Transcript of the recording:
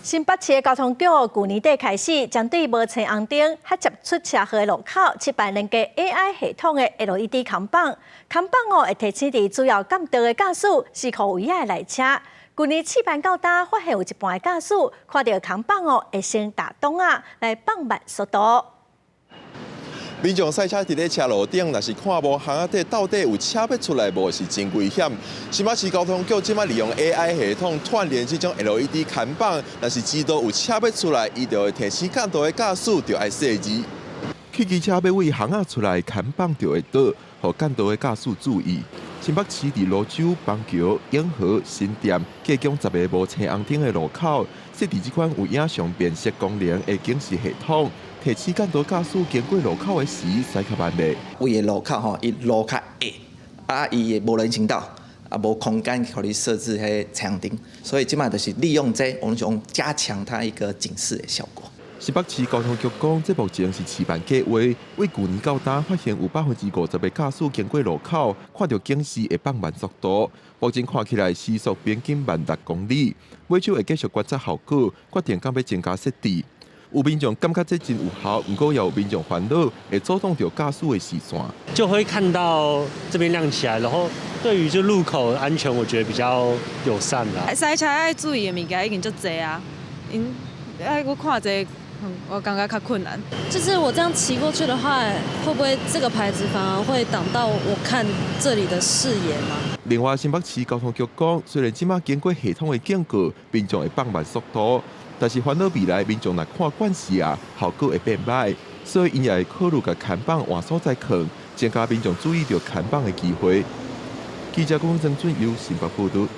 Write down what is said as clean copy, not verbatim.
新北市交通局舊年底開始，針對無青紅燈較捷出車禍的路口，設擺連結 AI 系統的 LED 看板，看板哦會提醒佇主要幹道的駕駛時刻位仔來車。舊年試辦到今，發現有一半的駕駛看著看板哦，會先踏擋仔來放慢速度。民眾駛車佇咧車路頂，若是看無巷仔底到底有車欲出來無，是真危險。新北市交通局這擺利用 AI 系統串聯這種 LED 看板，若是知道有車欲出來，伊就會提醒駕道的駕駛著愛細膩。汽機車欲對巷仔出來，看板就會倒，予駕道的駕駛注意。新北市佇蘆洲、板橋、永和、新店，計共10個無青紅燈的路口，設置這款有影像辨識功能的警示系統，提醒駕道駕駛經過路口的時，駛較慢咧。位的路口吼，伊路較狹，啊，伊的無人行道，啊，無空間予你設置彼青紅燈，所以這擺就是利用這個，我們想加強它一個警示的效果。新北市交通局講，這目前是試辦計劃，對舊年到今發現有50%的駕駛經過路口，看著警示會放慢速度。目前看起來時速平均慢6公里。尾手會繼續觀察效果，決定敢欲增加設置。有民眾感覺這真有效，毋過也有民眾煩惱會阻擋著駕駛的視線。就會看到這邊亮起來，然後對於就路口安全，我覺得比較友善啦。駛車愛注意的物件已經足濟啊，𪜶愛閣看這個，我感覺較困難。就是我這樣騎過去的話，會不會這個牌子反而會擋到我看這裡的視野嗎？另外，新北市交通局講，雖然這擺經過系統的警告，民眾會放慢速度，但是煩惱未來民眾若看慣勢啊，效果會變䆀，所以𪜶也會考慮共看板換所在囥，增加民眾注意著看板的機會。記者郭曾俊佑新北報導。